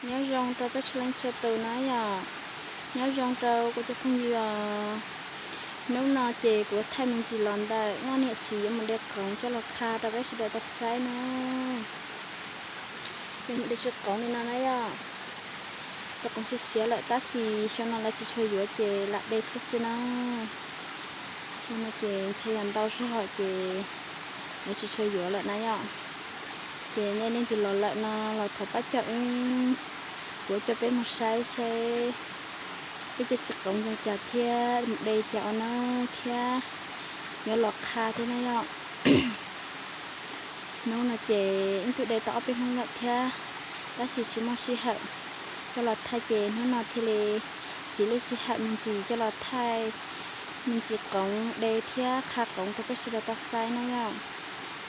Nyob zoo rau peb txhua leej txhua tus na yom. Nyob zoo rau kuv cov phooj ywg os. Hnub no ces kuv thaij me ntsis los ntawm Nkauj Niam Txiv yuav mus de qoov coj los qha rau peb sawv daws tau saib na. Yuav mus de txiv qoov li no na yom. Txiv qoov siav siav lawm tab sis xyoo no lawv tsis tshua yuav ces lam de thiab xwb na. Xyoo no ces ntxhais yog ntau zog ces lawv tsis tshua yuav lawm na yom. Ces nej leej twg los lawm no los thov pab coj wb, kuv coj peb mus saib saib peb cov txiv qoov zoo cas thiab mus de cas ua na thiab yuav los qha thiab na yom. Hnub no ces ib tug de tau ob peb hnub lawm thiab, tab sis tsis muaj sij hawm coj los thaij ces hnub no thiaj li txiav lub sij hawm me ntsis coj los thaij me ntsis qoov de thiab qha qoov rau peb sawv daws tau saib na yom.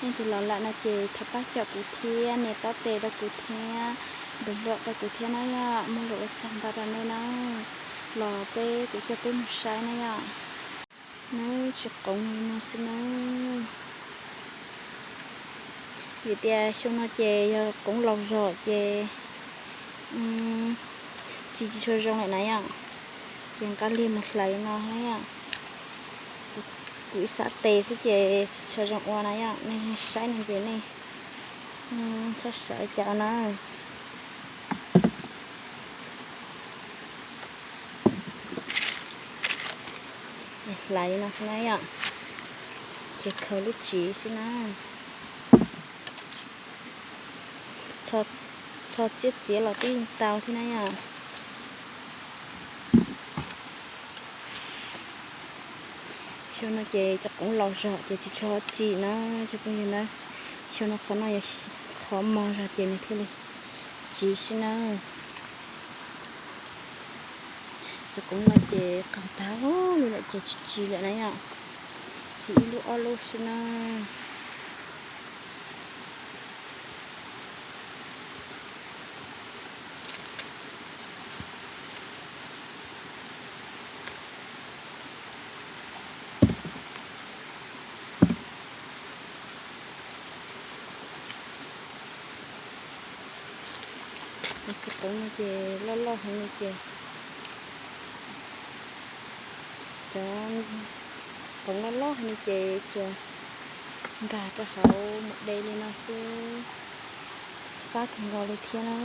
Leej twg los lawm no ces thov pab caum kuv thiab nias taub tes rau kuv thiab ntus npluam rau kuv thiab na yom. Muaj lus ua tsaug ntau rau nej na. Los peb kuv coj peb mus saib na yom. Nab tsis qoov li no xwb na. Vim tias xyoo no ces yog qoov laus zog ces tsis tsis tshua zoo lawm na yom. Ces nqa liag mus hlais no yom. Kuv ib sab tes xwb ces tsis tshua zoo ua na yom. Nej saib no ces nej txhob xav cas na. Hlais no xwb na yom. Ces khaws lub tsiv xwb na. Txho txiab txiav los twb yeej tau thiab na yom. Xyoo no ces cov qoov laus zog ces tsis tshua tsim na cov phooj ywg na. Xyoo no qhov no yog qhov mos zog ces nws thiaj li tsim xwb na. Cov qoov no ces qaug tag li lawm ces tsis tsim lawm na yom. Tsim ib lub ob lub xwb na. Cov txiv qoov no ces loj loj heev li ces, cov qoov loj loj heev li ces tsuas nkag rau hauv mus de li no xwb, fab kawg nkaus li thiab na.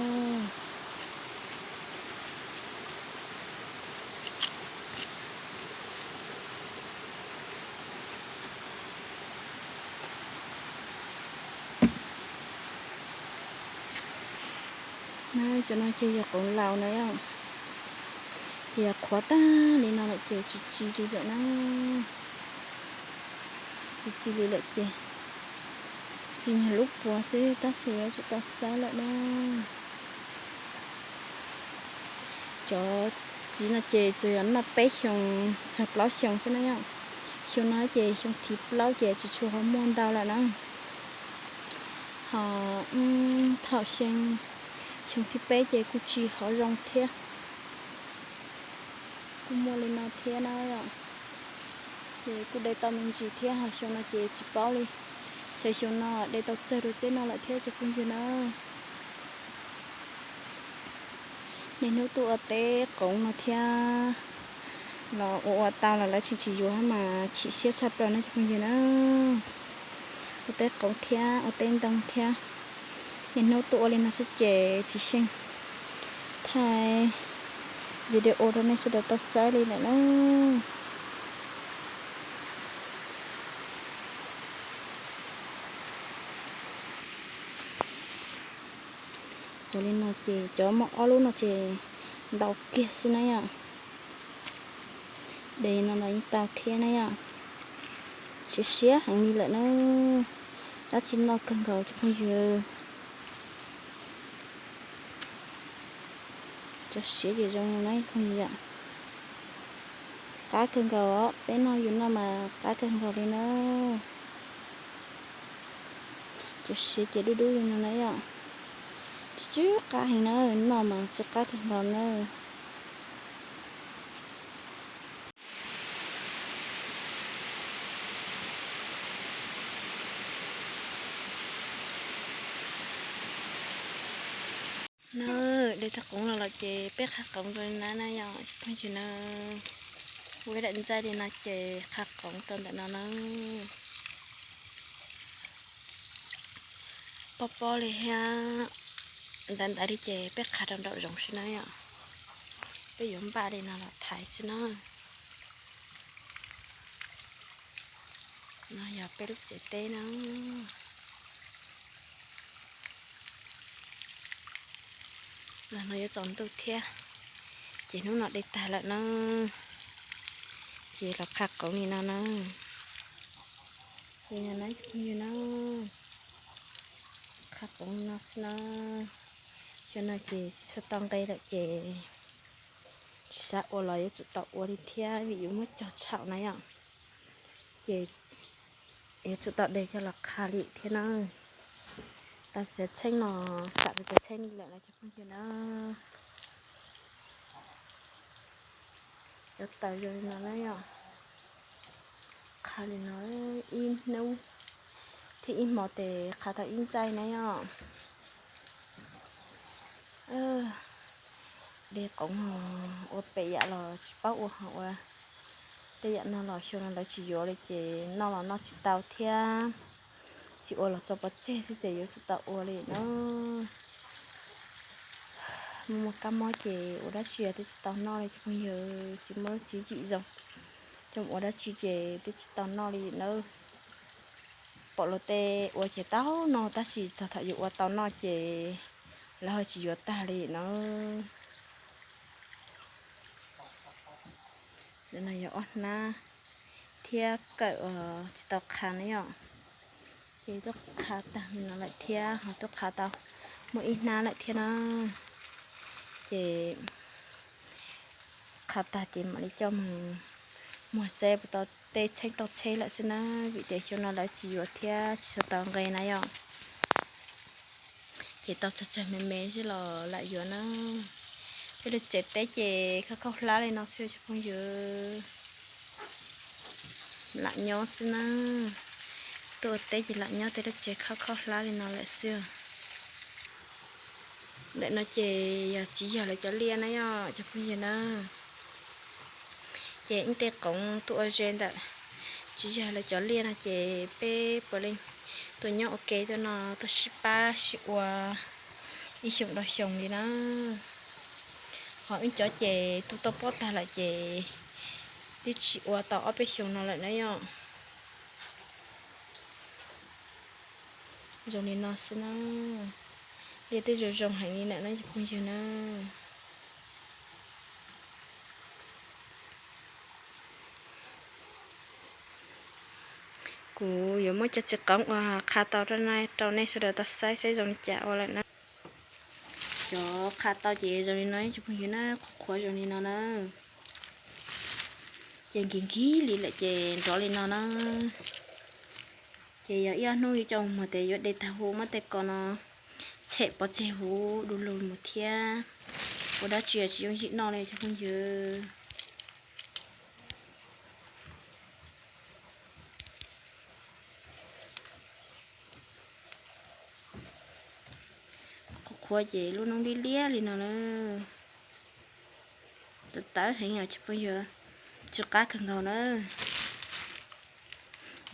Na cov no ces yog qoov laus na yom, ces yog qhuav tag li no lawm ces tsis tsim li lawm na. Tsis tsim li lawm ces tsim nyuag lub puav xwb tab sis yuav tsum tau xawb lawm na. Cov txiv no ces tsuas yog noj peb xyoo txog plaub xyoo xwb na yom. Xyoo no ces xyoo thib plaub ces tsis tshua ho muaj ntau lawm na. Ho thaum xyoo, xyoo thib peb ces kuj tsis hov zoo thiab, kuj muaj li no thiab na yom. Ces kuj de tau me ntsis thiab ho xyoo no ces tsis paub li, xyov xyoo no de tau tsawg dua txeb no lawm thiab cov phooj ywg na. Niaj hnub tuaj ua teb qoov no thiab los ua ua tau los lawv tseem tsis yuav mas chim siab tshaj plaws no cov phooj ywg na. Ua teb qoov thiab ua teb ntoo thiab, niaj hnub tuaj ua li no xwb ces tsis xyeej thaij video rau nej sawv daws tau saib li lawm na. Cov li no ces cov muaj ob lub no ces ntau kiag xwb na yom. De no los yeej tau thiab na yom. Siav siav heev li lawm na. Dab tsi noj kawg nkaus cov phooj ywg. Cov siav ces zoo na phooj ywg yom. Qab kawg nkaus os, peb noj yus noj mas qab kawg nkaus li na. Cov siav ces dub dub li no na yom. Tsw tsw qab heev na, noj mas tsw qab kawg nkaus na. Na, Tej qoov los lawm ces peb qha qoov rau na na yom phooj ywg na. Ua ib daim ntxaij li no ces qha qoov rau ntawm no na. Pob pob li thiab ntaiv ntaiv li ces peb qha rau nraum zoov xwb na yom. Peb yuav npaj li no los thaiv xwb na. No yog peb lub tsev teb na. Los no yuav tsaus ntuj thiab, ces hnub no de tag lawm na, ces los qha qoov li no na. Li no na phooj ywg na, qha qoov li no xwb na. Xyoo no ces tsis tau nqe lawm ces tsis xav ua los yuav tsum tau ua li thiab vim yuav muab cog tshauv na yom. Ces yuav tsum tau de coj los qha li thiab na. Tau txiav txheej los xam tau txiav txheej li lawm na cov phooj ywg na. Cov taws zoo li no na yom. Qha li no ib hnub thiab ib hmo tes qha tau ib ntxaij na yom. De qoov ua pem yam los tsis paub ua ho ua. Tej yam no los xyoo no lawv tsis yuav li ces noj los noj tsis tau thiab. Tsis ua los tso pov tseg xwb ces yuav tsum tau ua li na. Muaj muaj kab mob ces ua dab tsi twb tsis tau noj li cov phooj ywg, tsis muaj lub tswv yim zoo, coj mus ua dab tsi ces twb tsis tau noj li na. Pom luag tej ua ces tau noj tab sis txog thaum yuav ua tau noj ces lawv ho tsis yuav tag li na. Ntawm no yog ob hnab thiab kawm tsis tau qha na yom. Ces twb qha tag no lawm thiab ho twb qha tau muaj ib hnab lawm thiab na. Ces qha tag ces mam li coj mus muag seb puas tau tej txheeb tau txheb lawm xwb na, vim tias xyoo no lawv tsis yuav thiab tsis tshua tau nqe na yom. Ces tau tsawg tsawg me me xwb los lam yuav na. Peb lub tsev teb ces khaub khaub hlab li no xwb cov phooj ywg. Lam nyob xwb na. Tuaj ua teb ces lam nyob tej lub tsev khaub khaub hlab li no lawm xwb. Ntawm no ces yog tsis yog lawv cov liaj na yom cov phooj ywg na. Ces ib tej qoov tuaj ua ze ntawm tsis yog lawv cov liaj no ces peb puav leej tuaj nyob ua ke tuaj no tuaj sib pab sib ua ib xyoos rau xyoo li na. Ho wb cov ces tu toj pob tag lawm ces twb tsis ua tau ob peb xyoos no lawm na yom. Zoo li no xwb na. Liaj twb zoo zoo heev li lawm na cov phooj ywg na. Kuv yuav muab cov txiv qoob uas qha tau rau nej sawv daws tau saib saib zoo li cas ua lawm na. Cov qha tau ces zoo li no cov phooj ywg na, qhuav qhuav zoo li no na. Ces nkig nkig li lawm ces nrov li no na. Ces yog ib ob hnub yuav coj mus muag tes yuav de tag huv muab tej ko no tshem pov tseg huv du lug mus thiab. Ua dab tsi tsis yooj yim noj li cov phooj ywg. Qhuav qhuav ces lub noob liab liab li no na. Tawv tawv heev os cov phooj ywg, tsw qab kawg nkaus na.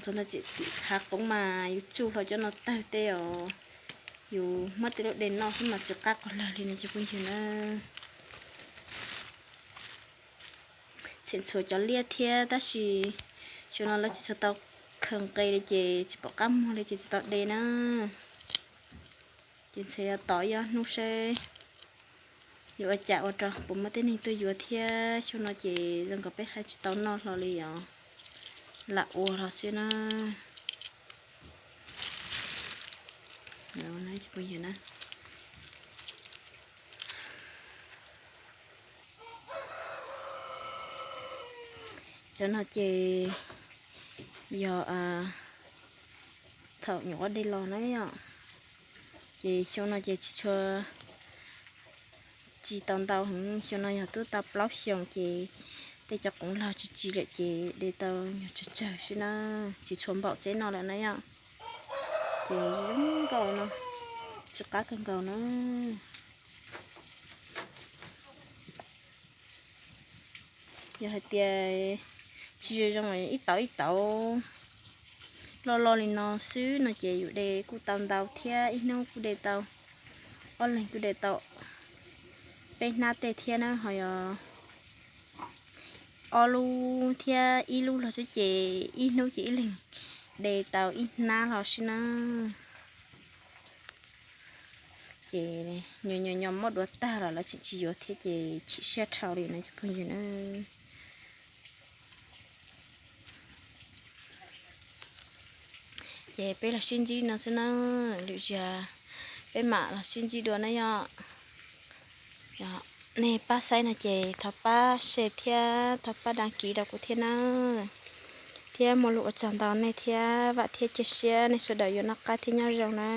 Txog ntawd tseem tim hav qoob mas yus tsuj hlo cov no tawg tej os, yus muab tej lub de noj xwb mas tsw qab qhov lawg li no cov phooj ywg na. Tseem tshuav cov liaj thiab tab sis xyoo no lawv tsis tshua tau khaws nqe li ces tsis pom qab muag li ces tsis tau de na. Ces ntshe yuav tos ib ob hnub seb yuav ua cas ua rau puas muaj tej neeg tuaj yuav thiab. Xyoo no ces zoo nkaus peb haj tsis tau noj hlo li os, lam ua hlo xwb na. Cov no ces yog thaum nyuam qhuav de los na yom, ces xyoo no ces tsis tshua tsis tau ntau heev, xyoo no yog twb tau plaub xyoos ces tej cov qoov log tsis tsis lawm ces de tau nyuag tsawg tsawg xwb na, tsis tshua npaum txeb no lawm na yom. Ces zoo nkauj no, tsw qab kawg nkaus na. Yog hais tias tsis zoo zoo ib tauv ib tauv loj loj li no xwb no ces yus de kuj tau ntau thiab, ib hnub kuj de tau, ob leeg kuj de tau peb hnab tej thiab na. Ho yog ob lub thiab ib lub los xwb ces ib hnub ces ib leeg de tau ib hnab los xwb na. Ces nyuam nyuam nyuam muab dua tag los lawv tseem tsis yuav thiab ces chim siab dhau li no cov phooj ywg na. Ces peb los sib ntsib no xwb na, lwm zaus peb mam los sib ntsib dua na yom. Nej pab saib no ces thov pab share thiab thov pab đăng ký rau kuv thiab na. Thiab muaj lus ua tsaug ntau nej thiab, vam thiab cia siab nej sawv daws yuav noj qab thiab nyob zoo na.